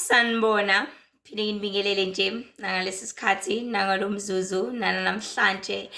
Sanibona, phinde nginibingelele nje nangalesi sikhathi nangalo mzuzu nanamhlanje.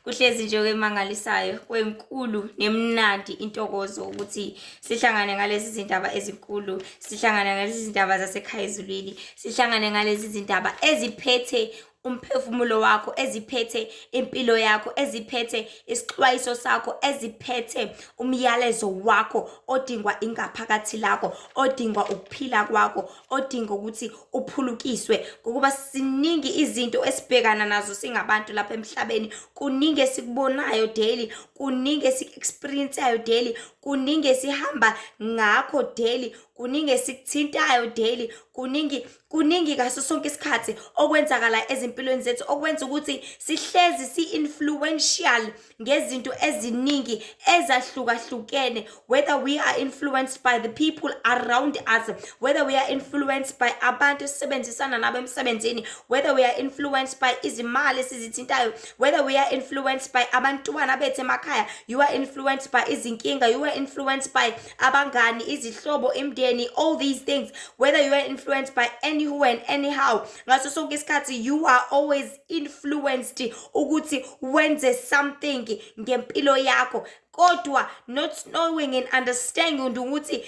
Kuhlezi nje kwemangalisayo kwenkulu nemnandi intokozo ukuthi sihlangane ngalezi zindaba ezinkulu, sihlangane ngalezi zindaba zasekhaya ezulwini, sihlangane ngalezi zindaba eziphethe umphefumulo wakho, eziphethe impilo yakho, eziphethe isixwayiso sakho, eziphethe umyalezo wakho odingwa ingaphakathi lakho, odingwa ukuphila kwakho, odinga ukuthi uphulukiswe. Ngokuba siningi izinto esibhekana nazo singabantu lapha emhlabeni, kuningi esikubonayo daily, kuningi esiku-experience-ayo daily, kuningi esihamba ngakho daily, kuningi esikuthintayo daily, kuningi kuningi ngaso sonke isikhathi okwenzakala ezimpilweni zethu okwenza ukuthi sihlezi si-influential ngezinto eziningi ezahlukahlukene, whether we are influenced by the people around us, whether we are influenced by abantu esisebenzisana nabo emsebenzini, whether we are influenced by izimali esizithintayo, whether we are influenced by abantwana bethu emakhaya, you are influenced by izinkinga, you are influenced by abangani, izihlobo, imndeni, all these things, whether you are influenced by anywho and anyhow. Ngaso sonke isikhathi you are always influenced ukuthi wenze something ngempilo yakho, kodwa not knowing and understanding ukuthi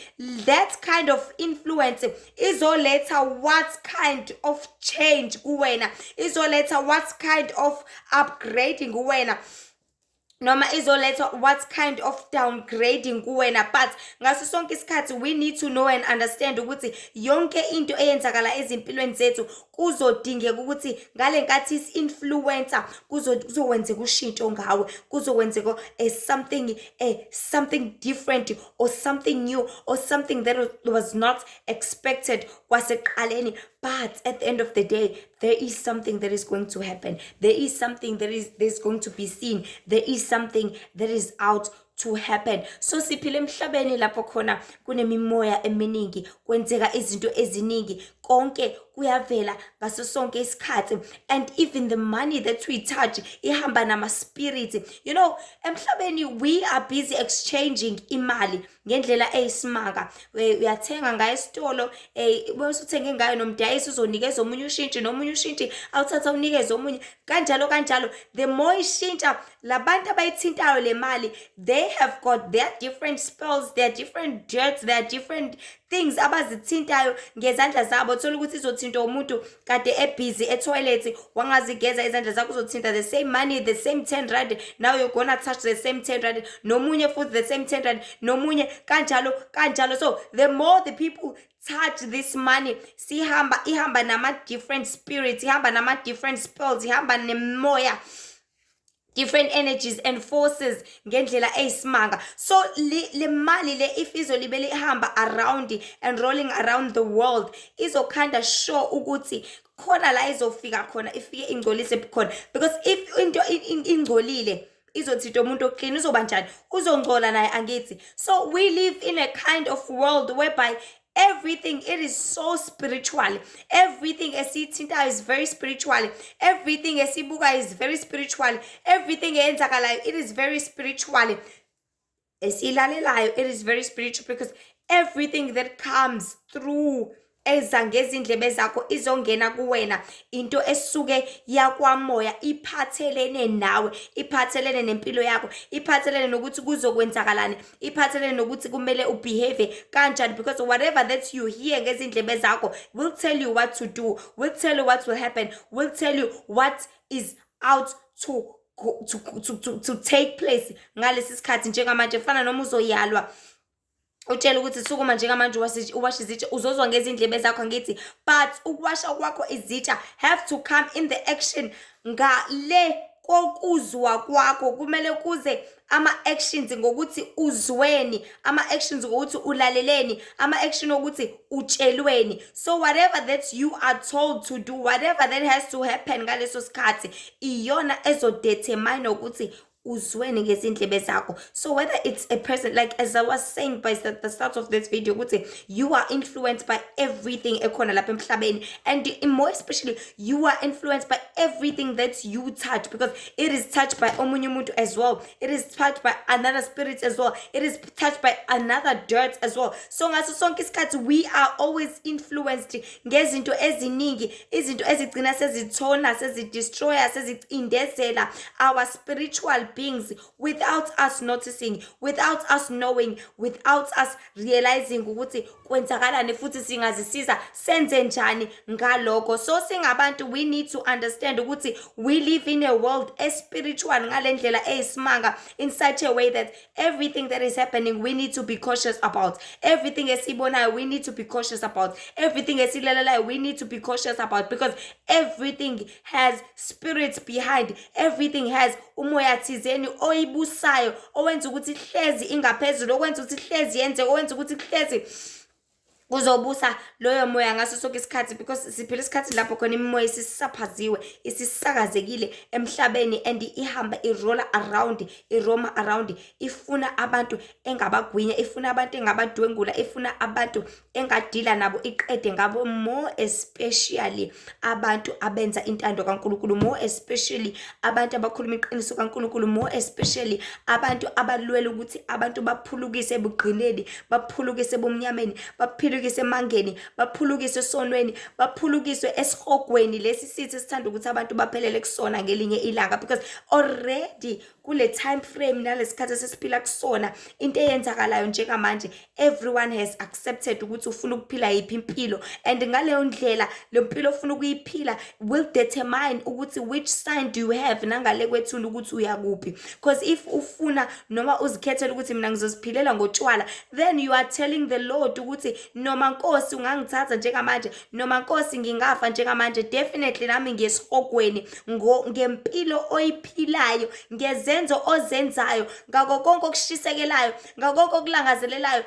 that kind of influence izoletha what kind of change kuwena, izoletha what kind of upgrading kuwena, noma izoletha what kind of downgrading kuwena. But ngaso sonke isikhathi we need to know and understand ukuthi yonke into eyenzakala ezimpilweni zethu kuzodingeka ukuthi ngale nkathi isi-influence-a kuzokwenzeka ushintsho ngawe, kuzokwenzeka something different or something new or something that was not expected kwasekuqaleni. But at the end of the day, there is something that is going to happen, there is something that is there's going to be seen, there is something that is out to happen. So siphila emhlabeni lapho khona kunemimoya eminingi, kwenzeka izinto eziningi, konke kuyavela ngaso sonke isikhathi, and even the money that we touch ihamba nama-spirit. Emhlabeni we are busy exchanging imali ngendlela eyisimanga. Uyathenga ngayo esitolo, bese uthenge ngayo nomdayisi uzonikeza omunye ushintshi, nomunye ushintshi awuthatha unikeze omunye, kanjalo kanjalo. The more ishintsha, labantu abayithintayo le mali, they have got their different spells, their different dirt, their different things abazithintayo ngezandla zabo. Thola ukuthi izothinta umuntu kade ebhizi e-toilet, wangazigeza izandla zakho, uzothinta the same money, the same 10 rand. Now you're gonna touch the same 10 rand, nomunye futhi the same 10 rand, nomunye kanjalo kanjalo. So the more the people touch this money, sihamba ihamba nama-different spirits, ihamba nama-different spells, ihamba nemoya, different energies and forces ngendlela eyisimanga. So le mali le, if izolibele ihamba around and rolling around the world, izokhanda sure ukuthi khona la izofika khona ifike ingcolise khona, because if into ingcolile izothinta umuntu o-clean, uzoba njani? Uzongcola naye, angithi? So we live in a kind of world whereby everything, it is so spiritual. Everything esiyithintayo is very spiritual, everything esibukayo is very spiritual, everything eyenzakalayo, it is very spiritual, esiyilalelayo, it is very spiritual, because everything that comes through eza ngezindlebe zakho izongena kuwena into esuke yakwamoya, iphathelene nawe, iphathelene nempilo yakho, iphathelene nokuthi kuzokwenzakalani, iphathelene nokuthi kumele u-behave kanjani, because whatever that you hear ngezindlebe zakho will tell you what to do, will tell you what will happen, will tell you what is out to take place ngalesi sikhathi njengamanje. Fana noma uzoyalwa, utshela ukuthi sukuma njengamanje uwashe izitsha, uzozwa ngezindlebe zakho, angithi? But ukuwasha kwakho izitsha have to come in the action. Ngale kokuzwa kwakho kumele kuze ama-actions ngokuthi uzweni, ama-actions ngokuthi ulaleleni, ama-action okuthi utshelweni. So whatever that you are told to do, whatever that has to happen ngaleso sikhathi, iyona ezo-determine ukuthi Uzwene ngezindlebe zakho. So whether it's a person, like as I was saying by the start of this video, ukuthi you are influenced by everything ekhona lapha emhlabeni, and more especially you are influenced by everything that you touch, because it is touched by omunye umuntu as well, it is touched by another spirit as well, it is touched by another dirt as well. So ngaso sonke isikhathi we are always influenced ngezinto eziningi, izinto ezigcina sezithona, sezidestroya, sezicindezela our spiritual beings without us noticing, without us knowing, without us realizing ukuthi kwenzakalani futhi singazisiza senze njani ngalokho. So singabantu, we need to understand ukuthi we live in a world espiritual ngale ndlela eyisimanga, in such a way that everything that is happening, we need to be cautious about everything esiyibonayo, we need to be cautious about everything esilalelayo, we need to be cautious about, because everything has spirits behind, everything has umoya thizeni oyibusayo, owenza ukuthi ihlezi ingaphezulu, okwenza ukuthi ihlezi yenzeke, owenza ukuthi ihlezi kuzobusa loyo moya ngaso sonke isikhathi, because siphila isikhathi lapho khona imimoya isisaphaziwe, isisakazekile emhlabeni, and ihamba irolla around, iroma around, ifuna abantu engabagwinya, ifuna abantu engabadwengula, ifuna abantu engadila nabo, iqede ngabo, more especially abantu abenza intando kaNkulunkulu, more especially abantu abakhuluma iqiniso kaNkulunkulu, more especially abantu abalwela ukuthi abantu baphulukise ebugqineni, baphulukise ebumnyameni, baphulukise emangeni, baphulukiswe esonweni, baphulukiswe esihogweni lesi sithi sithanda ukuthi abantu baphelele kusona ngelinye ilanga. Because already kule time frame nalesikhathi esesiphila kusona, into eyenzakalayo njengamanje, everyone has accepted ukuthi ufuna ukuphila yiphi impilo, and ngaleyo ndlela le mpilo ofuna ukuyiphila will determine ukuthi which sign do you have nangale kwethuna, ukuthi uyakuphi. Because if ufuna noma uzikhethela ukuthi mina ngizoziphilela ngotshwala, then you are telling the Lord ukuthi noma Nkosi ungangithatha njengamanje, noma Nkosi ngingafa njengamanje, definitely nami ngiyesihogweni ngempilo oyiphilayo, ngezenzo ozenzayo, ngako konke okushisekelayo, ngako konke okulangazelelayo,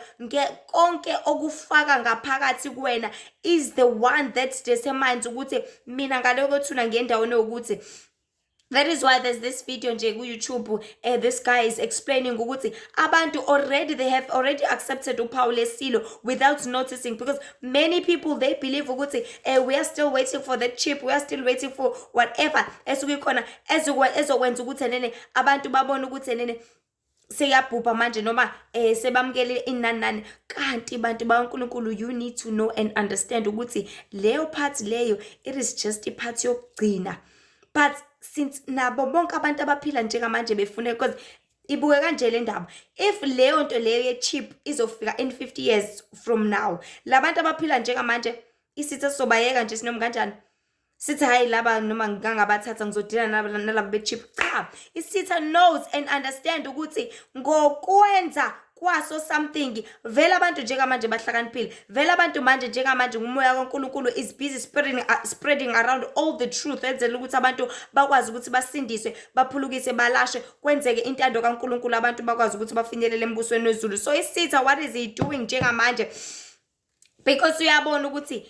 konke okufaka ngaphakathi kuwena is the one that determines ukuthi mina ngale kwethuna ngendaweni yokuthi. That is why there's this video nje ku-YouTube, this guy is explaining ukuthi abantu already, they have already accepted uphawu lesilo without noticing, because many people, they believe ukuthi we are still waiting for the chip, we are still waiting for whatever esuke ikhona ezokwenza ukuthi nene abantu babone ukuthi nene seyabhubha manje noma sebamukele inani nani. Kanti bantu bakaNkulunkulu, you need to know and understand ukuthi leyo part leyo, it is just ipart yokugcina. But since nabo bonke abantu abaphila njengamanje befuna, because ibuke kanje le ndaba, if leyo nto leyo ye-chip izofika in 50 years from now, labantu abaphila njengamanje, isitha sizobayeka nje sinoma kanjani, sithi hayi laba noma ngangabathatha ngizodila nalaba be-chip. Cha, isitha knows and understand ukuthi ngokwenza kwaso something, vele abantu njengamanje bahlakaniphile, vele abantu manje njengamanje ngumoya kaNkulunkulu is busy spreading around all the truth, enzela ukuthi abantu bakwazi ukuthi basindiswe, baphulukise, balashwe, kwenzeke intando kaNkulunkulu, abantu bakwazi ukuthi bafinyelele embusweni wezulu. So isitha, what is he doing njengamanje? Because uyabona ukuthi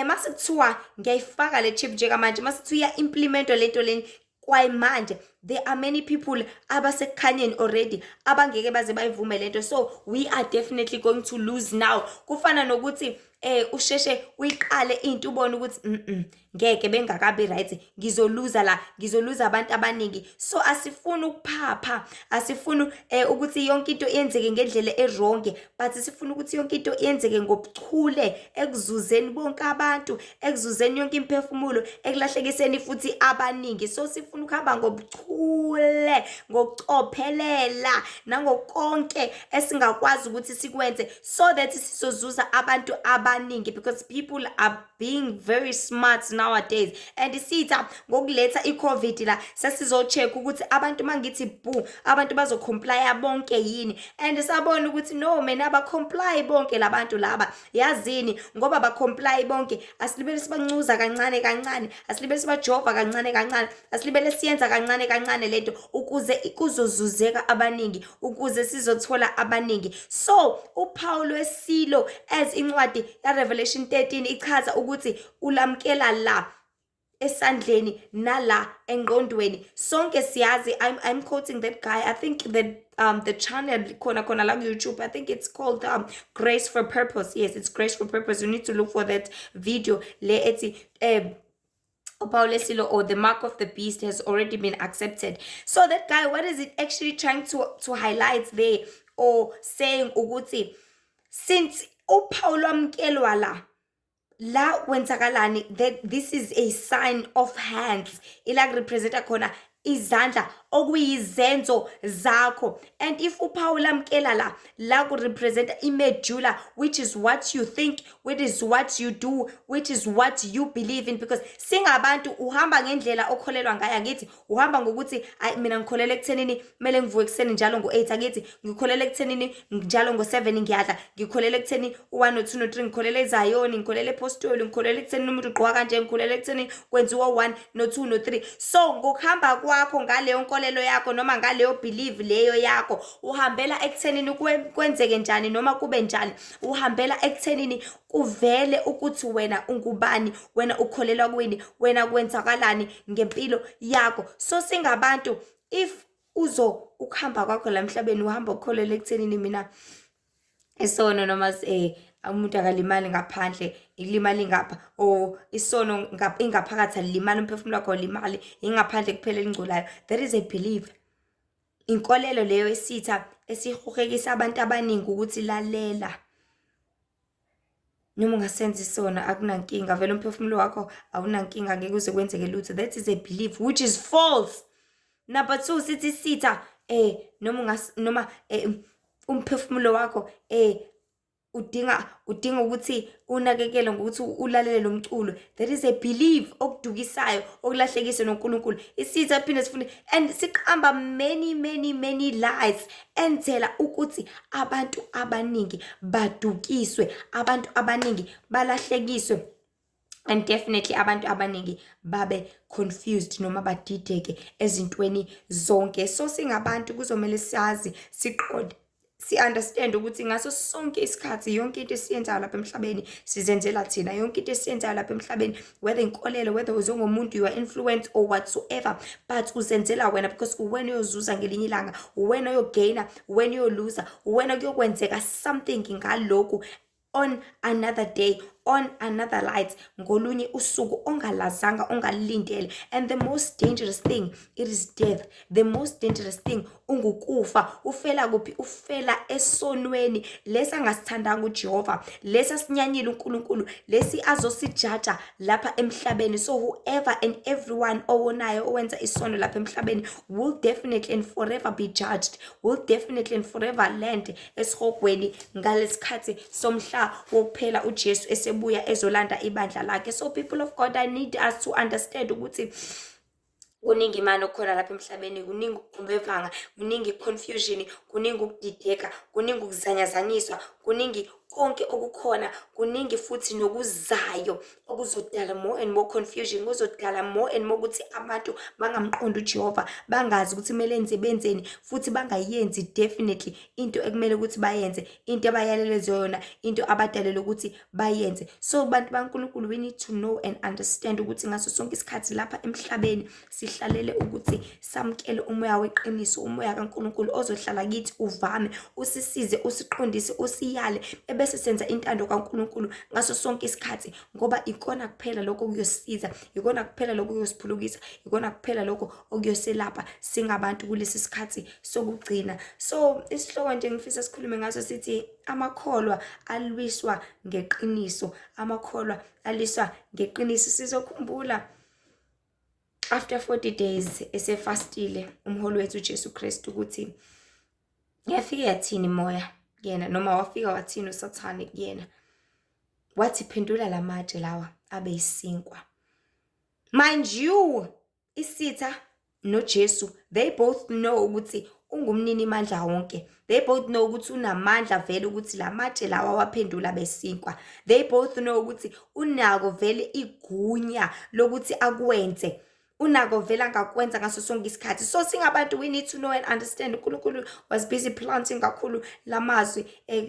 mase kuthiwa ngiyayifaka le chip njengamanje, mase kuthiwa iya-implementwa lento leni kwayimanje, there are many people abasekukhanyeni already abangeke baze bayivume lento, so we are definitely going to lose now. Kufana nokuthi usheshe uyiqale into, ubone ukuthi ngeke bengakabi right, ngizoluza la, ngizoluza abantu abaningi. So asifuni ukuphapha, asifuni ukuthi yonke into yenzeke ngendlela e-wrong, but sifuna ukuthi yonke into yenzeke ngobuchule, ekuzuzeni bonke abantu, ekuzuzeni yonke imiphefumulo, ekulahlekiseni futhi abaningi. So sifuna ukuhamba ngobuchule, ngokucophelela nangokonke esingakwazi ukuthi sikwenze, so that sizozuza abantu abaningi, because people are being very smart nowadays. And isitha ngokuletha i-COVID la, sesizo-check ukuthi abantu, mangithi bu abantu bazocomplya bonke yini, and sabona ukuthi no mina abacomply bonke labantu laba, yazini, ngoba bacomply bonke, asilibele sibancuza kancane kancane, asilibele sibajova kancane kancane, asilibele siyenza kancane kancane lento ukuze kuzozuzeka abaningi, ukuze sizothola abaningi. So uphawu lwesilo, as incwadi ya-Revelation 13 ichaza ukuthi ulamkela la. Esandleni nala engqondweni sonke siyazi. I'm quoting that guy, I think the channel khona khona la ku-YouTube. I think it's called Grace for Purpose. Yes, it's Grace for Purpose. You need to look for that video le ethi uphawu lesilo or the mark of the beast has already been accepted. So that guy, what is it actually trying to highlight there or saying ukuthi since uphawu lwamkelwa la la kwenzakalani, that this is a sign of hands, ila kurepresenta khona izandla okuyizenzo zakho, and if uphawu lamkela la la kurepresenta imedulla, which is what you think, which is what you do, which is what you believe in, because singabantu uhamba ngendlela okholelwa ngayo. Angithi uhamba ngokuthi, "Ayi, mina ngikholelwa ekuthenini kumele ngivuke ekuseni njalo ngo-8. Angithi ngikholelwa ekuthenini njalo ngo-7 ngiyadla. Ngikholelwa ekutheni u-1 no-2 no-3, ngikholelwa ezayoni, ngikholelwa epostoli, ngikholelwa ekuthenini umuntu ugqoka kanje, ngikholelwa ekutheni kwenziwa 1 no-2 no-3." So ngokuhamba kwakho ngaleyo nkolelo yakho noma ngaleyo belief leyo yakho, uhambela ekuthenini kwenzeke njani noma kube njani, uhambela ekuthenini kuvele ukuthi wena ungubani, wena ukholelwa kwini, wena kwenzakalani ngempilo yakho. So singabantu, if uzo ukuhamba kwakho la emhlabeni uhamba ukholelwa ekuthenini mina isono noma umuntu akalimali ngaphandle, ilimali ngapha, or isono ingaphakathi alilimali, umphefumulo wakho awulimali, ingaphandle kuphela elingcolayo, that is a belief, inkolelo leyo esitha esihuhekisa abantu abaningi ukuthi, "Lalela, noma ungasenza isona akunankinga, vele umphefumulo wakho awunankinga, ngeke uze kwenzeke lutho." That is a belief which is false. Number two, sithi sitha noma ungas noma umphefumulo wakho udinga ukuthi unakekele ngokuthi ulalele lo mculo. That is a belief okudukisayo, okulahlekise noNkulunkulu. Isitha phinde sifune and siqamba many, many, many lies enzela ukuthi abantu abaningi badukiswe, abantu abaningi balahlekiswe, and definitely abantu abaningi babe confused noma badideke ezintweni zonke. So singabantu kuzomele sazi, siqonde, si-understand ukuthi ngaso sonke isikhathi yonke into esiyenzayo lapha emhlabeni sizenzela thina. Yonke into esiyenzayo lapha emhlabeni, whether inkolelo, whether uzengomuntu, you are influenced or whatsoever, but uzenzela wena, because uwena oyozuza ngelinye ilanga, uwena oyogaina, uwena oyoluza, uwena kuyokwenzeka something ngalokhu on another day, on another light, ngolunye usuku ongalazanga, ongalindele. And the most dangerous thing, it is death. The most dangerous thing ungukufa. Ufela kuphi? Ufela esonweni lesi angasithandanga uJehova, lesi asinyanyile uNkulunkulu, lesi azosijaja lapha emhlabeni. So whoever and everyone owonayo, owenza isono lapha emhlabeni, will definitely and forever be judged, will definitely and forever land esihogweni ngalesikhathi somhla wokuphela uJesu esebuya ezolanda ibandla lakhe. So people of God, I need us to understand ukuthi kuningi imani okukhona lapha emhlabeni, kuningi ukuxubevanga, kuningi confusion, kuningi ukudideka, kuningi ukuzanyazanyiswa, kuningi konke okukhona, kuningi futhi nokuzayo okuzodala more and more confusion, kuzodala more and more ukuthi abantu bangamqondi uJehova, bangazi ukuthi kumele enze benzeni, futhi bangayenzi definitely into ekumele ukuthi bayenze, into abayalelwe yona, into abadalelwe ukuthi bayenze. So bantu baNkulunkulu, we need to know and understand ukuthi ngaso sonke isikhathi lapha emhlabeni sihlalele ukuthi samukele umoya weqiniso, umoya kaNkulunkulu ozohlala kithi, uvame usisize, usiqondise, usiyale, ebese senza intando kaNkulunkulu ngaso sonke isikhathi, ngoba ikona kuphela lokho okuyosisiza, ikona kuphela lokho okuyosiphulukisa, ikona kuphela lokho okuyoselapha singabantu kulesi sikhathi sokugcina. So isihloko nje ngifisa sikhulume ngaso sithi amakholwa alwiswa ngeqiniso, amakholwa alwiswa ngeqiniso. Sizokhumbula after 40 days esefastile umholi wethu uJesu Kristu ukuthi yafika yathini moya kuyena, noma wafika wathini uSathane kuyena, wathi, "Phendula lamatshe lawa abe isinkwa." Mind you, isitha noJesu, they both know ukuthi ungumnini mandla wonke. They both know ukuthi unamandla vele ukuthi lamatshe lawa waphendula besinkwa. They both know ukuthi unako vele igunya lokuthi akwenze. Unako vele angakwenza ngaso sonke isikhathi. So singabantu, we need to know and understand, uNkulunkulu was busy planting kakhulu lamazwi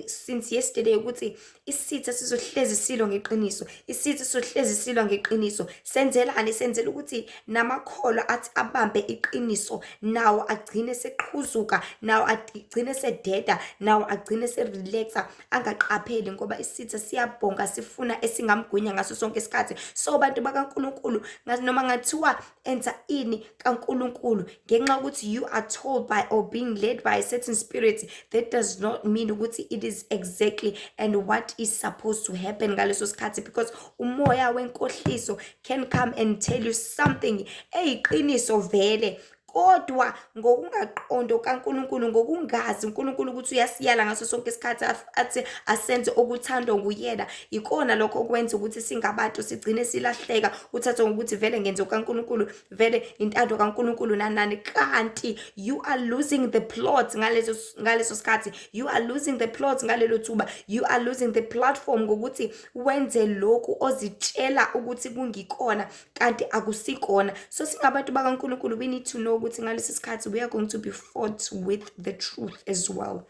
since yesterday ukuthi isitha sizohlezi silwa ngeqiniso, isitha sizohlezi silwa ngeqiniso. Senzelani? Senzela ukuthi namakholwa athi abambe iqiniso nawo agcine seqhuzuka, nawo agcine sededa, nawo agcine serelaxa, angaqapheli, ngoba isitha siyabhonga, sifuna esingamgwinya ngaso sonke isikhathi. So bantu bakaNkulunkulu, noma ngathiwa enza ini kaNkulunkulu, ngenxa yokuthi you are told by or being led by a certain spirit, that does not mean ukuthi it is exactly and what is supposed to happen ngaleso sikhathi, because umoya wenkohliso can come and tell you something eyiqiniso vele, kodwa ngokungaqondo kaNkulunkulu, ngokungazi uNkulunkulu ukuthi uyasiyala ngaso sonke isikhathi, athi asenze okuthandwa nguyena. Ikona lokho okwenza ukuthi singabantu sigcine silahleka, uthathe ngokuthi vele ngenze kaNkulunkulu, vele intando kaNkulunkulu nanani, kanti you are losing the plot ngaleso sikhathi, you are losing the plot ngalelo thuba, you are losing the platform ngokuthi wenze lokhu ozitshela ukuthi kungikona, kanti akusikona. So singabantu bakaNkulunkulu, we need to know ukuthi ngalesi sikhathi we are going to be fought with the truth as well,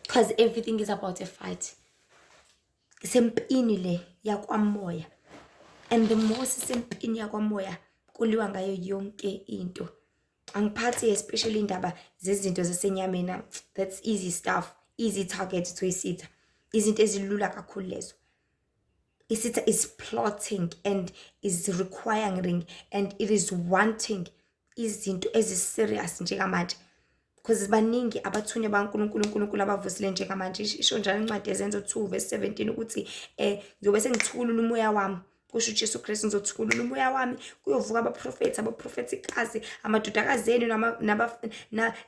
because everything is about a fight. Sempini le yakwamoya, and the more sisempini yakwamoya, kuliwa ngayo yonke into. Angiphathi especially indaba zezinto zasenyameni, that's easy stuff, easy target to isitha, izinto ezilula kakhulu lezo. Isitha is plotting and is requiring and it is wanting izinto ezi-serious njengamanje, because baningi abathunywa baNkulunkulu, uNkulunkulu abavusile njengamanje. Isho njalo incwadi yeZenzo 2 verse 17 ukuthi ngizobe sengithukulula umoya wami, kusho uJesu Kristu, ngizothukulula umoya wami, kuyovuka abaprofethi, abaprofethikazi, amadodakazi enu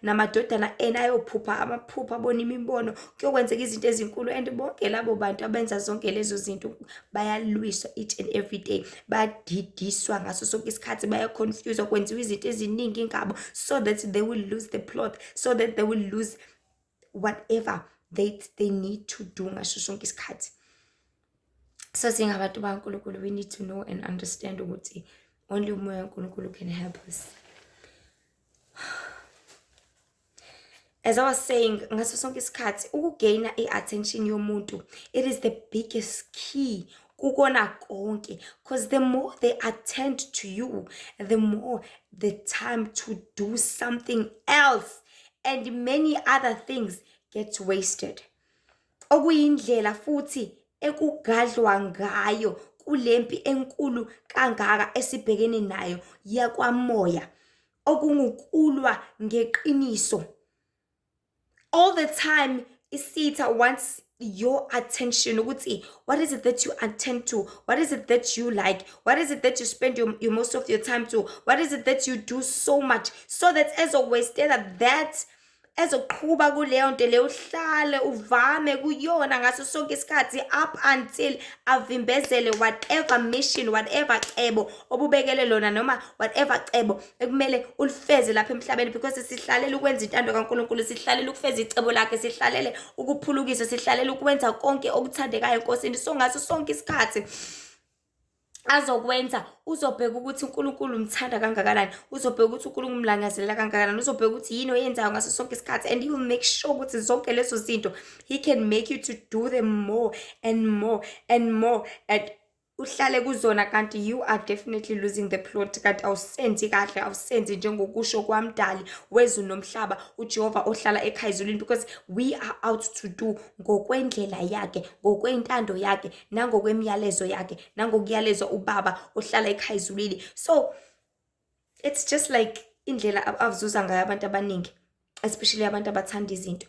namadodana enu ayophupha amaphupho, abona imibono, kuyokwenzeka izinto ezinkulu. And bonke labo bantu abenza zonke lezo zinto bayalwiswa each and every day, bayadidiswa ngaso sonke isikhathi, bayaconfuse, kwenziwa izinto eziningi ngabo so that they will lose the plot, so that they will lose whatever they need to do ngaso sonke isikhathi. So singabantu bakaNkulunkulu, we need to know and understand ukuthi only umoya kaNkulunkulu can help us. As I was saying, ngaso sonke isikhathi ukugaina i-attention yomuntu, it is the biggest key kukona konke, because the more they attend to you, the more the time to do something else and many other things get wasted. Okuyindlela futhi ekugadlwa ngayo kulempi enkulu kangaka esibhekene nayo yakwamoya, okungukulwa ngeqiniso. All the time isitha wants your attention, ukuthi what is it that you attend to, what is it that you like, what is it that you spend your most of your time to, what is it that you do so much, so that ezowastela that, ezoqhuba kuleyo nto leyo, uhlale uvame kuyona ngaso sonke isikhathi up until avimbezele whatever mission, whatever cebo obubekele lona, noma whatever cebo ekumele ulifeze lapha emhlabeni, because sihlalele ukwenza intando kaNkulunkulu, sihlalele ukufeza icebo lakhe, sihlalele ukuphulukisa, sihlalele ukwenza konke okuthandekayo eNkosini. So ngaso sonke isikhathi azokwenza, uzobheka ukuthi uNkulunkulu umthanda kangakanani, uzobheka ukuthi uNkulunkulu umlangazelela kangakanani, uzobheka ukuthi yini oyenzayo ngaso sonke isikhathi, and he will make sure ukuthi zonke lezo zinto he can make you to do them more and more and more, and uhlale kuzona, kanti you are definitely losing the plot, kanti awusenzi kahle, awusenzi njengokusho kwamdali wezulu nomhlaba, uJehova ohlala ekhaya ezulwini, because we are out to do ngokwendlela yakhe, ngokwentando yakhe, nangokwemiyalezo yakhe, nangokuyalezwa ubaba ohlala ekhaya ezulwini. So it's just like indlela avuzuza ngayo abantu abaningi, especially abantu abathanda izinto.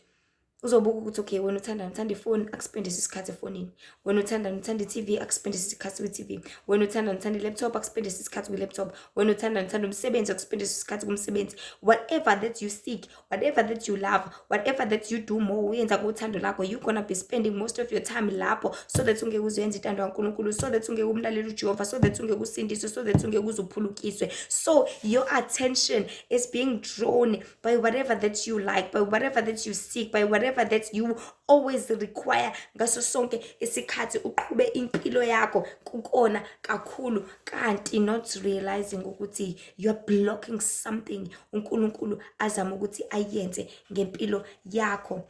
Uzobuka ukuthi okay, wena uthanda ifoni, akuspendise isikhathi efonini. Wena uthanda i-TV, akuspendise isikhathi kwi-TV. Wena uthanda i-laptop, akuspendise isikhathi kwi-laptop. Wena uthanda umsebenzi, akuspendise isikhathi kumsebenzi. Whatever that you seek, whatever that you love, whatever that you do more, uyenza kuthando lakho, you're gonna be spending most of your time lapho, so that ungeke uzenze intando kaNkulunkulu, so that ungeke umlalele uJehova, so that ungeke usindiswe, so that ungeke uze uphulukiswe. So your attention is being drawn by whatever that you like, by whatever that you seek, by whatever whatever that you always require ngaso sonke isikhathi uqhube impilo yakho kukona kakhulu, kanti not realizing ukuthi you're blocking something uNkulunkulu azama ukuthi ayenze ngempilo yakho.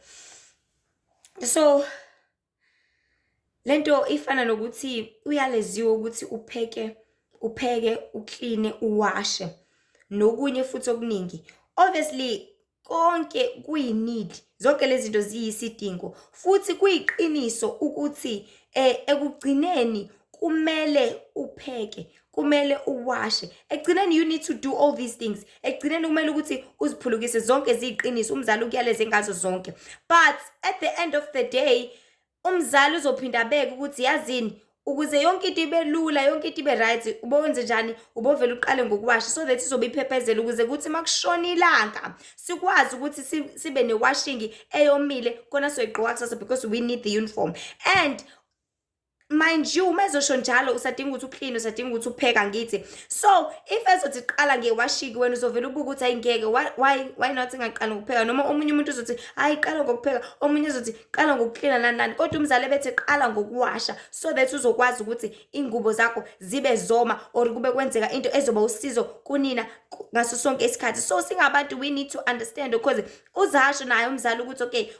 So lento ifana nokuthi uyaleziwe ukuthi upheke, upheke, ukline, uwashe nokunye futhi okuningi. Obviously konke kuyi-need, zonke lezi zinto ziyisidingo, futhi kuyiqiniso ukuthi ekugcineni kumele upheke, kumele uwashe. Ekugcineni you need to do all these things. Ekugcineni kumele ukuthi uziphulukise zonke, ziyiqiniso, umzali ukuyaleze ngazo zonke. But at the end of the day, umzali uzophinda abeke ukuthi, yazini, ukuze yonke into ibe lula, yonke into ibe right, ubowenze njani? Ubovele uqale ngokuwasha so that izobe iphephezela, ukuze kuthi makushona ilanga sikwazi ukuthi sibe ne-washing eyomile khona soyigqoka kusasa, because we need the uniform. And mind you, uma ezosho njalo, usadinga ukuthi ukline, usadinga ukuthi upheka, ngithi? So if ezothi qala nge-washing, wena uzovela ubuka ukuthi ayingeke, why not ingaqali ngokupheka? Noma omunye umuntu uzothi, hayi, qala ngokupheka, omunye uzothi qala ngokuklina, nani nani, kodwa umzali ebethi qala ngokuwasha so that uzokwazi ukuthi ingubo zakho zibe zoma or kube kwenzeka into ezoba usizo kunina ngaso sonke isikhathi. So singabantu, we need to understand, because uzasho naye umzali ukuthi, okay,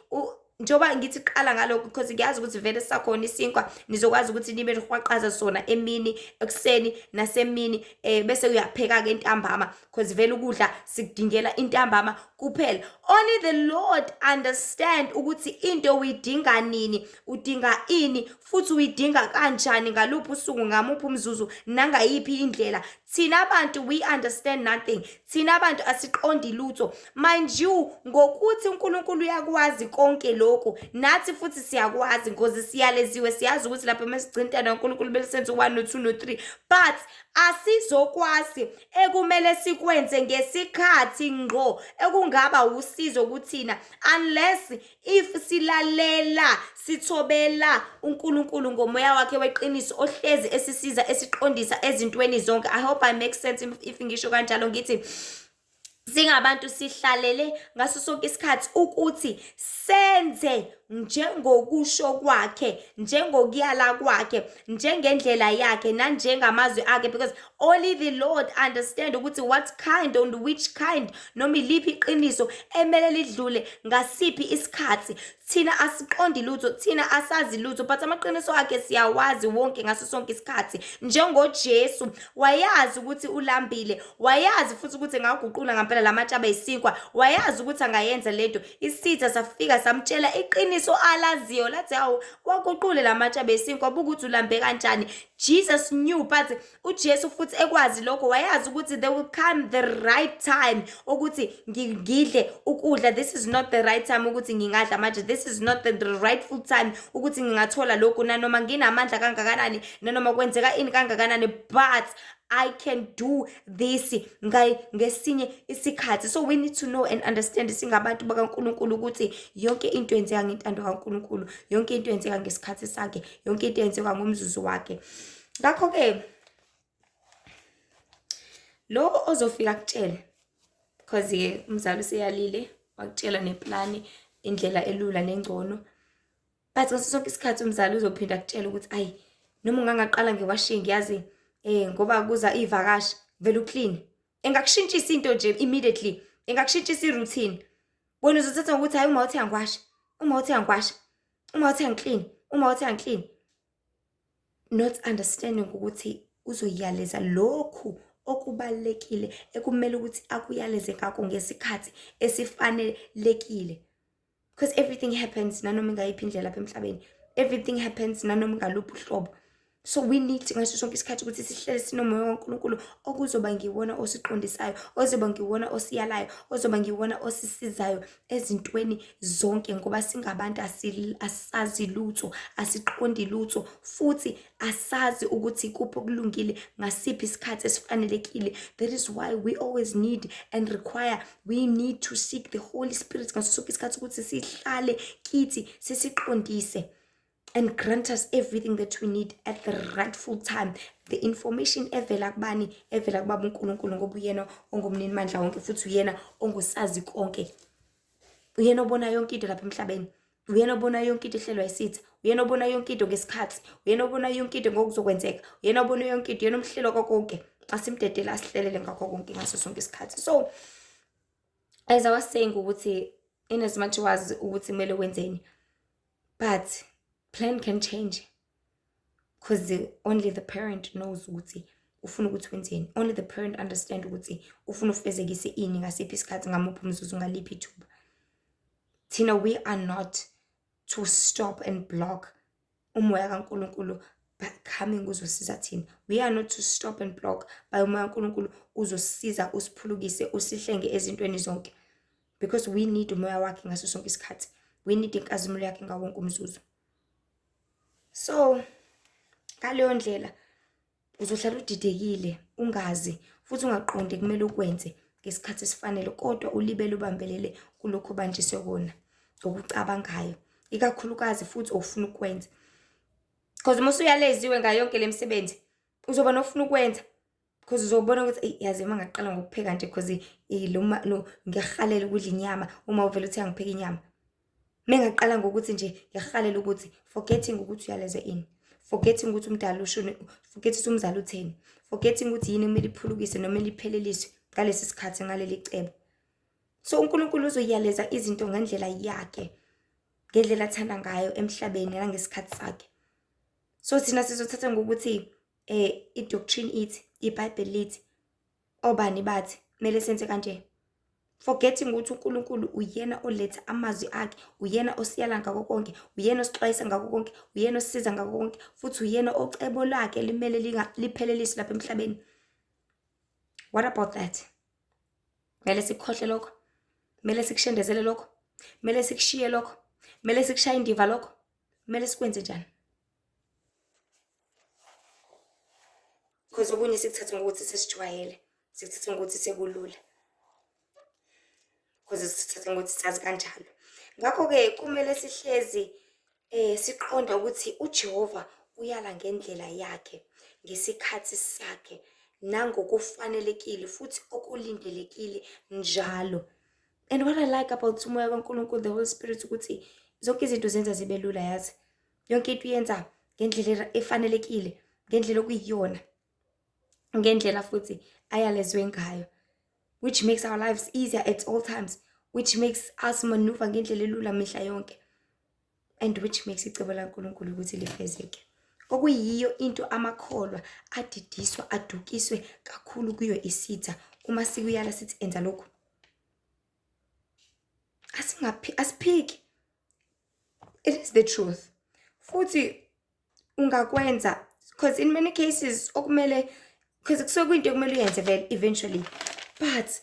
njengoba ngithi qala ngalokho because ngiyazi ukuthi vele sisakhona isinkwa, nizokwazi ukuthi nibe nihwaqaza sona emini, ekuseni nasemini, bese uyapheka-ke ntambama, because vele ukudla sikudingela intambama kuphela. Only the Lord understand ukuthi into uyidinga nini, udinga ini, futhi uyidinga kanjani, ngaluphi usuku, ngamuphi umzuzu, nangayiphi indlela. Thina abantu, we understand nothing. Thina abantu asiqondi lutho. Mind you, ngokuthi uNkulunkulu uyakwazi konke lokhu, nathi futhi siyakwazi ngoze siyaleziwe, siyazi ukuthi lapha masigcina intando kaNkulunkulu kumele senze u-1 no-2 no-3, but asizokwazi ekumele sikwenze ngesikhathi ngqo ekungaba usizo kuthina, unless if silalela, sithobela uNkulunkulu ngomoya wakhe weqiniso ohlezi esisiza, esiqondisa ezintweni zonke. I hope I make sense if ngisho kanjalo. Ngithi singabantu sihlalele ngaso sonke isikhathi ukuthi senze njengokusho kwakhe, njengokuyala kwakhe, njengendlela yakhe, nanjengamazwi akhe, because only the Lord understand ukuthi what kind and which kind noma iliphi iqiniso emele lidlule ngasiphi isikhathi. Thina asiqondi lutho, thina asazi lutho, but amaqiniso akhe siyawazi wonke ngaso sonke isikhathi. NjengoJesu wayazi ukuthi ulambile, wayazi futhi ukuthi engaguqula ngampela lamatshe abe isinkwa, wayazi ukuthi angayenza lento. Isitha safika samtshela iqiniso alaziyo, lathi, "Hawu, waguqule lamatshe abe isinkwa, buka ukuthi ulambe kanjani." Jesus knew, but uJesu futhi ekwazi lokho, wayazi ukuthi there will come the right time ukuthi ngidle ukudla. This is not the right time ukuthi ngingadla manje. This is not the rightful time ukuthi ngingathola lokhu, nanoma nginamandla kangakanani, nanoma kwenzeka ini kangakanani, but I can do this ngesinye isikhathi. So we need to know and understand singabantu bakaNkulunkulu ukuthi yonke into yenzeka ngentando kaNkulunkulu, yonke into yenzeka ngesikhathi sakhe, yonke into yenzeka ngomzuzu wakhe. Ngakho-ke lo ozofika akutshele, because-ke umzali useyalile, wakutshela neplani, indlela elula nengcono, but ngaso sonke isikhathi umzali uzophinda akutshele ukuthi, ayi, noma ungangaqala nge-washing, yazi, ngoba kuza iy'vakashi, vele ukline. Engakushintshisa into nje immediately, engakushintshisa i-routine. Wena uzothatha ngokuthi, hayi, uma uthi angiwashe, uma uthi angiwashe, uma uthi angikline, uma uthi angikline, not understanding ukuthi uzoyaleza lokhu okubalulekile ekumele ukuthi akuyaleze ngakho ngesikhathi esifanelekile, because everything happens nanoma ingayiphi indlela lapha emhlabeni, everything happens nanoma ingaluphi uhlobo. So we need ngaso sonke isikhathi ukuthi sihlele sinomoya kaNkulunkulu okuzoba ngiwona osiqondisayo, ozoba ngiwona osiyalayo, ozoba ngiwona osisizayo ezintweni zonke, ngoba singabantu asazi lutho, asiqondi lutho, futhi asazi ukuthi kuphi okulungile ngasiphi isikhathi esifanelekile. That is why we always need and require, we need to seek the Holy Spirit ngaso sonke isikhathi ukuthi sihlale kithi, sisiqondise and grant us everything that we need at the rightful time, the information evela kubani? Evela kubaba uNkulunkulu, ngoba uyena ongumninimandla wonke futhi uyena ongusazi konke. Uyena obona yonke into lapha emhlabeni. Uyena obona yonke into ehlelwa isitha. Uyena obona yonke into ngesikhathi. Uyena obona yonke into ngokuzokwenzeka. Uyena obona yonke into, uyena omhlelo konke. Asimdedele asihlelele ngakho konke ngaso sonke isikhathi. So as I was saying ukuthi in as much wazi ukuthi kumele wenzeni, but plan can change, because only the parent knows ukuthi ufuna ukuthi wenzeni. Only the parent understand ukuthi ufuna ufezekise ini, ngasiphi isikhathi, ngamuphi umzuzu, ngaliphi ithuba. Thina we are not to stop and block umoya kaNkulunkulu coming uzosiza thina. We are not to stop and block by umoya kaNkulunkulu uzosiza, usiphulukise, usihlenge ezintweni zonke, because we need umoya wakhe ngaso sonke isikhathi. We need inkazimulo yakhe ngawo wonke umzuzu. So ngaleyo ndlela uzohlala udidekile, ungazi futhi ungaqondi kumele ukwenze ngesikhathi esifanele, kodwa ulibele ubambelele kulokho obanjiswe kona ngokucabangayo, ikakhulukazi futhi ofuna ukwenza. Because uma usuyaleziwe ngayo yonke le misebenzi, uzoba nofuna ukwenza, because uzobona ukuthi eyi, yazi uma ngaqala ngokupheka nje, because lo ngiyahalela ukudla inyama. Uma uvela uthi angipheke inyama, mengaqala ngokuthi nje ngiyahalela ukuthi, forgetting ukuthi uyalezwe ini, forgetting ukuthi umdala ushone, forgetting ukuthi umzali utheni, forgetting ukuthi yini kumele iphulukise noma ipheleliswe ngalesi sikhathi, ngaleli cebo. So uNkulunkulu uzoyaleza izinto ngendlela yakhe, ngendlela athanda ngayo emhlabeni nangesikhathi sakhe. So thina sizothatha ngokuthi i-doctrine ithi, iBhayibheli lithi, obani bathi kumele senze kanje, forgetting ukuthi uNkulunkulu uyena oletha amazwi akhe, uyena osiyala ngakho konke, uyena osixwayisa ngakho konke, uyena osisiza ngakho konke, futhi uyena ocebo lakhe limele lipheleliswe lapha emhlabeni. What about that? Kumele sikukhohle lokho? Kumele sikushendezele lokho? Kumele sikushiye lokho? Kumele sikushaye indiva lokho? Kumele sikwenze njani? Because okunye sikuthatha ngokuthi sesijwayele, sikuthatha ngokuthi sekulula, because sithatha ngokuthi sazi kanjalo. Ngakho-ke kumele sihlezi siqonda ukuthi uJehova uyala ngendlela yakhe, ngesikhathi sakhe, nangokufanelekile futhi okulindelekile njalo. And what I like about umoya kaNkulunkulu, the Holy Spirit, ukuthi zonke izinto zenza zibe lula, yazi. Yonke into uyenza ngendlela efanelekile, ngendlela okuyiyona, ngendlela futhi ayalezwe ngayo, which makes our lives easier at all times, which makes us maneuver ngendlela elula mihla yonke, and which makes icebo laNkulunkulu ukuthi lifezeke. Okuyiyo into amakholwa adidiswa, adukiswe kakhulu kuyo isitha uma sikuyala sithi enza lokhu. Asiphiki. It is the truth. Futhi ungakwenza, because in many cases okumele, because kusuke kuyinto ekumele uyenze vele eventually, but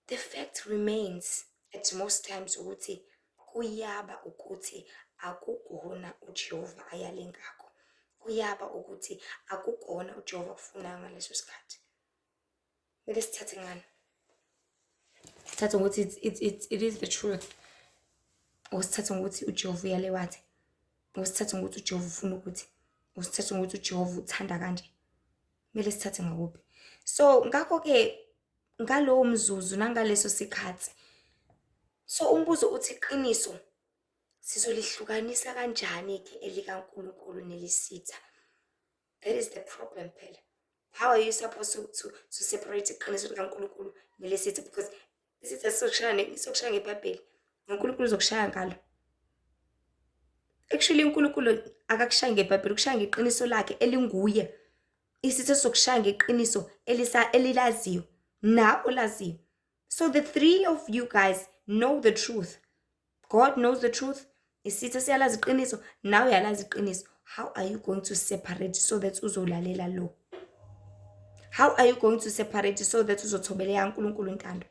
the fact remains at most times ukuthi kuyaba ukuthi akukona uJehova ayale ngakho, kuyaba ukuthi akukona uJehova akufunayo ngaleso sikhathi. Kumele sithathe ngani? Sithathe ngokuthi it is the truth, or sithathe ngokuthi uJehova uyale wathi, or sithathe ngokuthi uJehova ufuna ukuthi, or sithathe ngokuthi uJehova uthanda kanje. Kumele sithathe ngakuphi? So ngakho-ke ngalowo mzuzu nangaleso sikhathi, so umbuzo uthi iqiniso sizolihlukanisa kanjani-ke elikaNkulunkulu nelisitha? That is the problem phela. How are you supposed to separate iqiniso likaNkulunkulu nelesitha? Because isitha sizokushaya ngeBhayibheli, noNkulunkulu uzokushaya ngalo. Actually uNkulunkulu akakushayi ngeBhayibheli, ukushaya ngeqiniso lakhe elinguye. Isitha sizokushaya ngeqiniso elilaziyo, nawe olaziyo. So the three of you guys know the truth. God knows the truth. Isitha siyalazi iqiniso, nawe uyalazi iqiniso. How are you going to separate so that uzolalela lo? How are you going to separate so that uzothobela uNkulunkulu intando?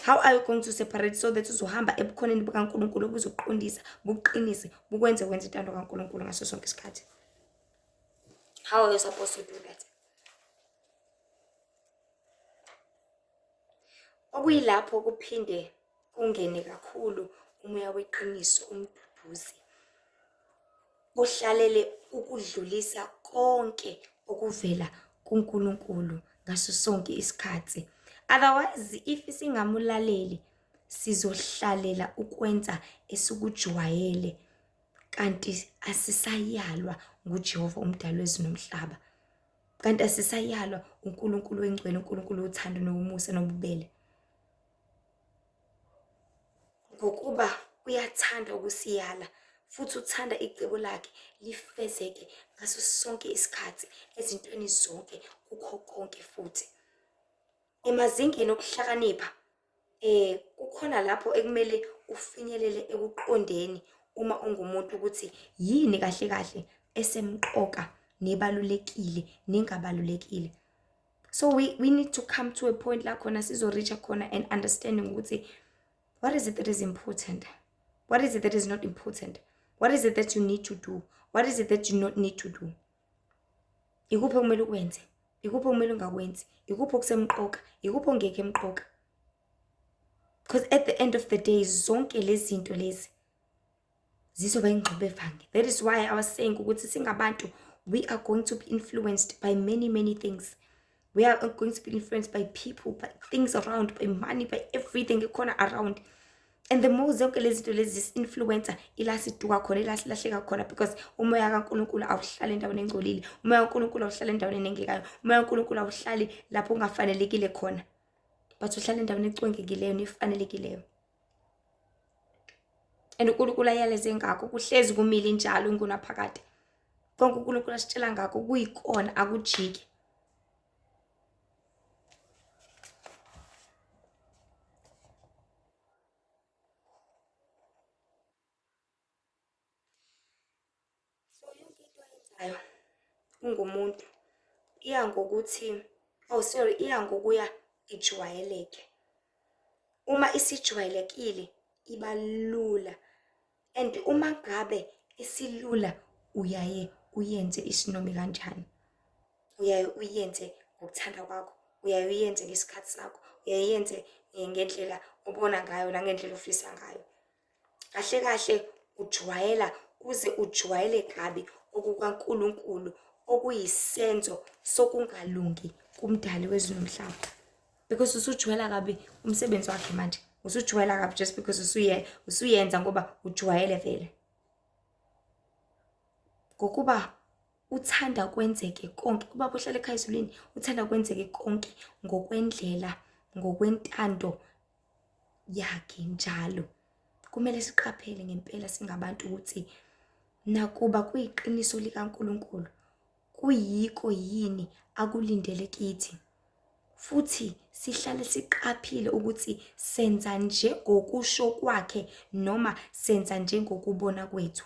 How are you going to separate so that uzohamba ebukhoneni bukaNkulunkulu obuzokuqondisa, bukuqinise, bukwenze wenze intando kaNkulunkulu ngaso sonke isikhathi? How are you supposed to do that? Okuyilapho kuphinde kungene kakhulu umoya weqiniso, umduduzi, ohlalele ukudlulisa konke okuvela kuNkulunkulu ngaso sonke isikhathi. Otherwise, if singamulaleli, Sizohlalela ukwenza esikujwayele kanti asisayalwa nguJehova umdali wezulu nomhlaba. Kanti asisayalwa uNkulunkulu wengcwele, uNkulunkulu wothando nomusa nobubele. Ngokuba uyathanda ukusiyala futhi uthanda icebo lakhe lifezeke ngaso sonke isikhathi ezintweni zonke kukho konke futhi. Emazingeni okuhlakanipha kukhona lapho ekumele ufinyelele ekuqondeni uma ungumuntu ukuthi yini kahle kahle esemqoka nebalulekile nengabalulekile. So we need to come to a point la khona sizo-reach-a khona and understanding ukuthi what is it that is important? What is it that is not important? What is it that you need to do? What is it that you not need to do? Ikuphi okumele ukwenze? Ikuphi okumele ungakwenzi? Ikuphi okusemqoka? Ikuphi okungekho emqoka? Because at the end of the day, zonke lezi zinto lezi zizoba ingxubevange. That is why I was saying ukuthi singabantu, we are going to be influenced by many, many things. We are going to be influenced by people, by things around, by money, by everything ekhona around. And the more zonke lezi zinto lezi zisi-influencer, ila siduka khona, ila silahleka khona, because umoya kaNkulunkulu awuhlali endaweni engcolile, umoya kaNkulunkulu awuhlali endaweni enengekayo, umoya kaNkulunkulu awuhlali lapho ungafanelekile khona, but uhlala endaweni ecwengekileyo nefanelekileyo. And uNkulunkulu ayaleze ngakho, kuhlezi kumile njalo ingunaphakade. Konke uNkulunkulu asitshela ngakho kuyikona, akujiki. So yonke into oyenzayo ungumuntu iya ngokuthi, oh sorry, iya ngokuya ijwayeleke. Uma isijwayelekile iba lula, and uma ngabe isilula uyaye uyenze isinome kanjani. Uyaye uyenze ngokuthanda kwakho, uyaye uyenze ngesikhathi sakho, uyaye uyenze ngendlela obona ngayo nangendlela ofisa ngayo. Kahle kahle ujwayela uze ujwayele kabi okukaNkulunkulu okuyisenzo sokungalungi kumdali wezulu nomhlaba. Because usujwayela kabi umsebenzi wakhe manje, usujwayela kabi just because usuyenza ngoba ujwayele vele. Ngokuba uthanda kwenzeke konke, ubaba ohlala ekhaya ezulwini uthanda kwenzeke konke ngokwendlela, ngokwentando yakhe njalo. Kumele siqaphele ngempela singabantu ukuthi nakuba kuyiqiniso likaNkulunkulu, kuyiko yini akulindele kithi. Futhi sihlale siqaphile ukuthi senza njengokusho kwakhe noma senza njengokubona kwethu.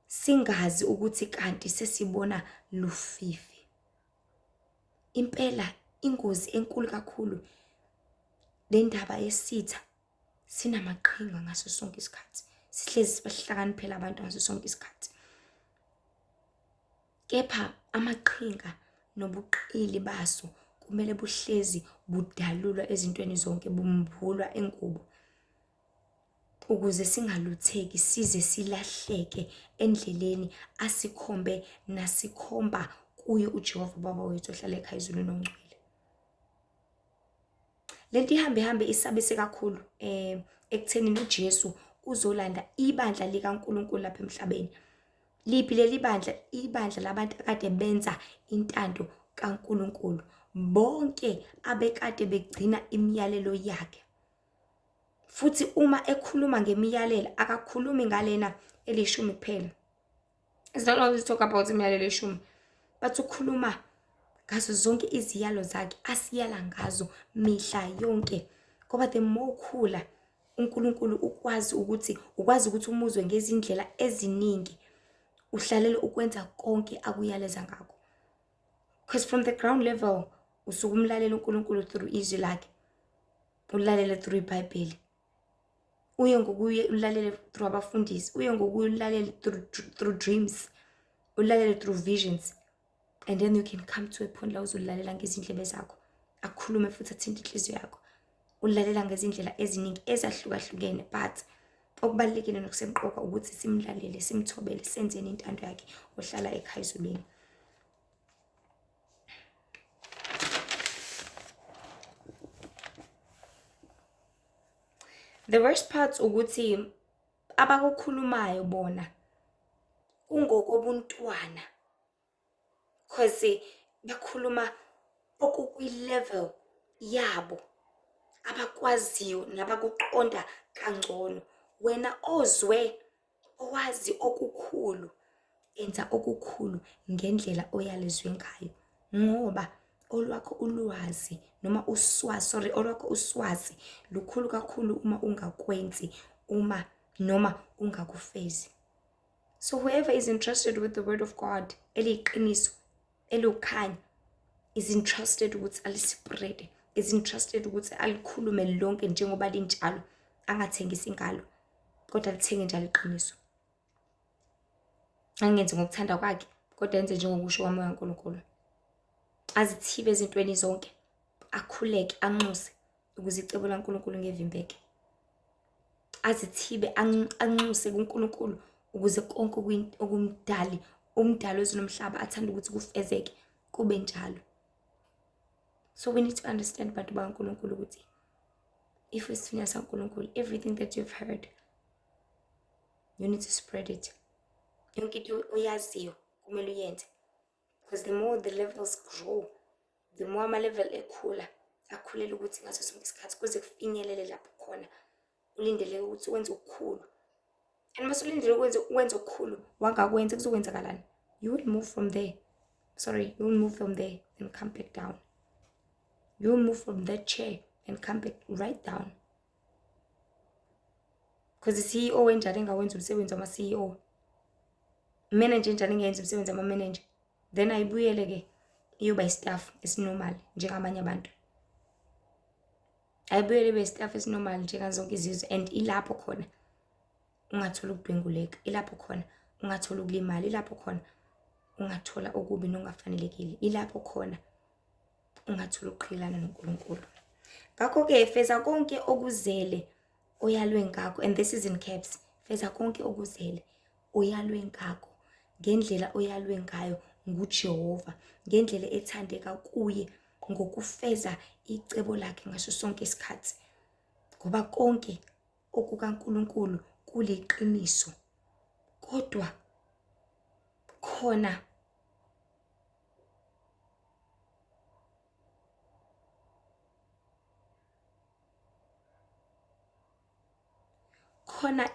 Singazi ukuthi kanti sesibona lufifi. Impela ingozi enkulu kakhulu le ndaba yesitha, sinamaqhinga ngaso sonke isikhathi. Sihlezi sibahlakaniphela abantu ngaso sonke isikhathi. Kepha amaqhinga nobuqili baso kumele buhlezi budalulwa ezintweni zonke, bumbulwa ingubo, ukuze singalutheki size silahleke endleleni asikhombe nasikhomba kuyo uJehova uBaba wethu ohlala ekhaya ezulwini ongcwele. Lento ihambe hambe isabise kakhulu ekuthenini uJesu uzolanda ibandla likaNkulunkulu lapha emhlabeni. Liphi leli bandla? Ibandla labantu akade benza intando kaNkulunkulu, bonke abekade begcina imiyalelo yakhe. Futhi uma ekhuluma ngemiyalelo akakhulumi ngalena elishumi kuphela. It's not only talk about imiyalelo eshumi, but ukhuluma ngazo zonke iziyalo zakhe asiyala ngazo mihla yonke. Ngoba the more ukhula uNkulunkulu ukwazi ukuthi umuzwe ngezindlela eziningi, uhlalele ukwenza konke akuyaleza ngakho. Because from the ground level usuke umlalela uNkulunkulu through izwi lakhe, ulalele through iBhayibheli, uye ngokuye ulalele through abafundisi, uye ngokuye ulalele through dreams, ulalele through visions, and then you can come to a point la uzolalela ngezindlebe zakho, akhulume futhi athinte inhliziyo yakho. Ulalela ngezindlela eziningi ezahlukahlukene, but okubalulekile nokusemqoka ukuthi simlalele, simthobele, senzeni intando yakhe ohlala ekhaya ezulwini. The worst part ukuthi abakukhulumayo bona kungokobuntwana cause bakhuluma okukwi-level yabo abakwaziyo nabakuqonda kangcono. Wena ozwe owazi okukhulu, enza okukhulu ngendlela oyalezwe ngayo ngoba olwakho ulwazi noma uswazi, sorry, olwakho uswazi lukhulu kakhulu uma ungakwenzi uma noma ungakufezi. So whoever is entrusted with the word of God, eliyiqiniso, eliwukhanya, is entrusted ukuthi alispreade, is entrusted ukuthi alikhulume lonke njengoba linjalo, angathengisi ngalo, kodwa alithenge njalo iqiniso. Angenzi ngokuthanda kwakhe, kodwa enze njengokusho kwaMoya kaNkulunkulu. Azithibe ezintweni zonke, akhuleke, anxuse ukuze icebo laNkulunkulu ngevimbeke. Azithibe, anxuse kuNkulunkulu ukuze konke okumdali, umdali wezulu nomhlaba athanda ukuthi kufezeke, kube njalo. So we need to understand, bantu bakaNkulunkulu, ukuthi if isithunywa saNkulunkulu, everything that you've heard, you need to spread it. Yonke into oyaziyo kumele uyenze, because the more the levels grow, the more ama-level ekhula, akhulela ukuthi ngaso sonke isikhathi kuze kufinyelele lapho khona ulindeleke ukuthi wenze okukhulu. And mase ulindele ukwenza okukhulu, wangakwenza, kuzokwenzakalani? You will move from there. Sorry, you will move from there and come back down. You will move from that chair and come back right down. Because the CEO enjani engawenza umsebenzi wama-CEO? Manager enjani engayenza umsebenzi wama-manager? Then ayibuyele-ke iyoba i-staff esinormal njengamanye abantu. Ayibuyele ibe i-staff esinormal njengazonke izizwe, and ilapho khona ungathola ukudwenguleka, ilapho khona ungathola ukulimala, ilapho khona ungathola okubi nokungafanelekile, ilapho khona ungathola ukuqhelelana noNkulunkulu. Ngakho-ke feza konke okuzele oyalwe ngakho, and this is in caps, feza konke okuzele oyalwe ngakho ngendlela oyalwe ngayo nguJehova, ngendlela ethandeka kuye, ngokufeza icebo lakhe ngaso sonke isikhathi, ngoba konke okukaNkulunkulu kuliqiniso. Kodwa khona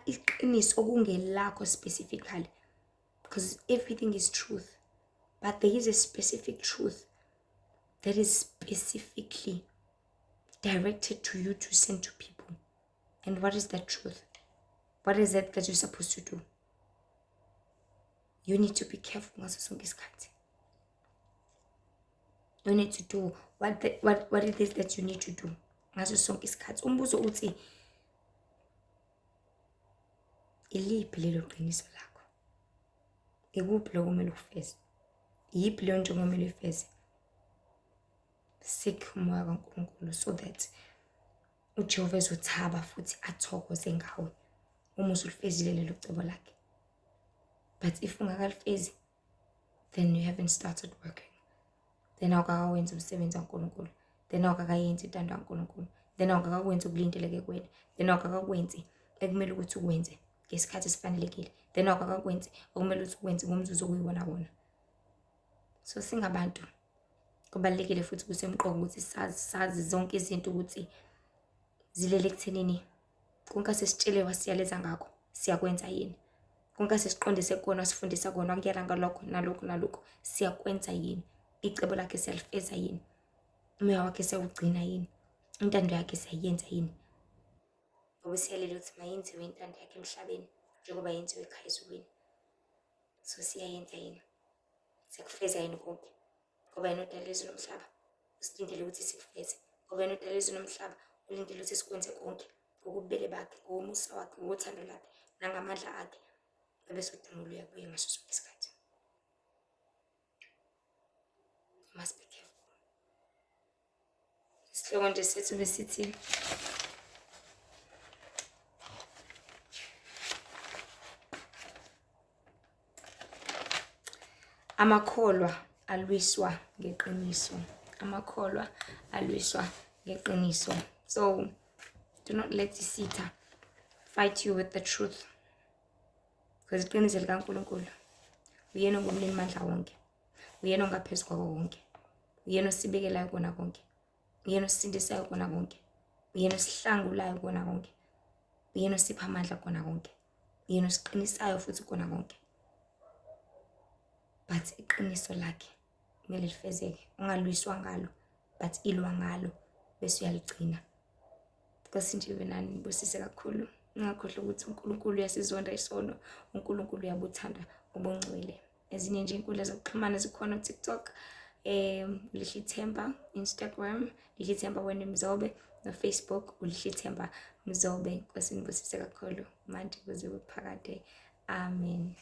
iqiniso okungelakho specifically, because everything is truth, but there is a specific truth that is specifically directed to you to send to people. And what is that truth? What is it that you're supposed to do? You need to be careful ngaso sonke isikhathi. You need to do what it is that you need to do ngaso sonke isikhathi. Umbuzo uthi, iliphi lelo qiniso lakho? Ikuphi lokho okumele ukufeze? Iyiphi leyo njongo okumele uyifeze? Seek umoya kaNkulunkulu so that uJehova ezothaba futhi athokoze ngawe uma usulifezile lelo cebo lakhe. But if ungakalifezi, then you haven't started working. Then awukakawenzi umsebenzi kaNkulunkulu. Then awukakayenzi intando kaNkulunkulu. Then awukakakwenzi okulindeleke kuwena. Then awukakakwenzi ekumele ukuthi ukwenze ngesikhathi esifanelekile. Then awukakakwenzi okumele ukuthi ukwenze ngomzuzu okuyiwona wona. So singabantu, kubalulekile futhi kusemqoka ukuthi sazi zonke izinto ukuthi zilele ekuthenini konke asesitshele wasiyaleza ngakho siyakwenza yini, konke asesiqondise kona wasifundisa kona wakuyala ngalokho nalokho nalokho siyakwenza yini, icebo lakhe siyalifeza yini, umoya wakhe siyawugcina yini, intando yakhe siyayenza yini, ngoba siyalele ukuthi mayenziwe intando yakhe emhlabeni njengoba yenziwe ekhaya ezulwini. So siyayenza yini, siyakufeza yini konke, ngoba yena odala izulu nomhlaba usilindele ukuthi sikufeze, ngoba yena odala izulu nomhlaba ulindele ukuthi sikwenze konke ngokububele bakhe, ngomusa wakhe, ngothando lwakhe nangamandla akhe, ebese udumo luya kuye ngaso sonke isikhathi. You must be careful. Isihloko nje sethu besithi amakholwa alwiswa ngeqiniso. Amakholwa alwiswa ngeqiniso. So do not let isitha Fight you with the truth. Because iqiniso likaNkulunkulu, uyena ongumninimandla wonke, uyena ongaphezu kwako konke, uyena osibekelayo kona konke, uyena osisindisayo kona konke, uyena osihlangulayo kona konke, uyena osipha amandla kona konke, uyena osiqinisayo futhi kona konke. But iqiniso lakhe kumele lifezeke, ungalwiswa ngalo, but ilwa ngalo bese uyaligcina. Nkosi nje ibe nani, nibusise kakhulu. Ningakhohlwa ukuthi uNkulunkulu uyasizonda isono, uNkulunkulu uyabuthanda ubungcwele. Ezinye nje iy'nkundla zokuxhumana zikhona, TikTok, Lihle Themba, Instagram Lihle Themba Wena Mzobe, no-Facebook uLihle Themba Mzobe. Nkosi nibusise kakhulu manje kuze kuphakade. Amen.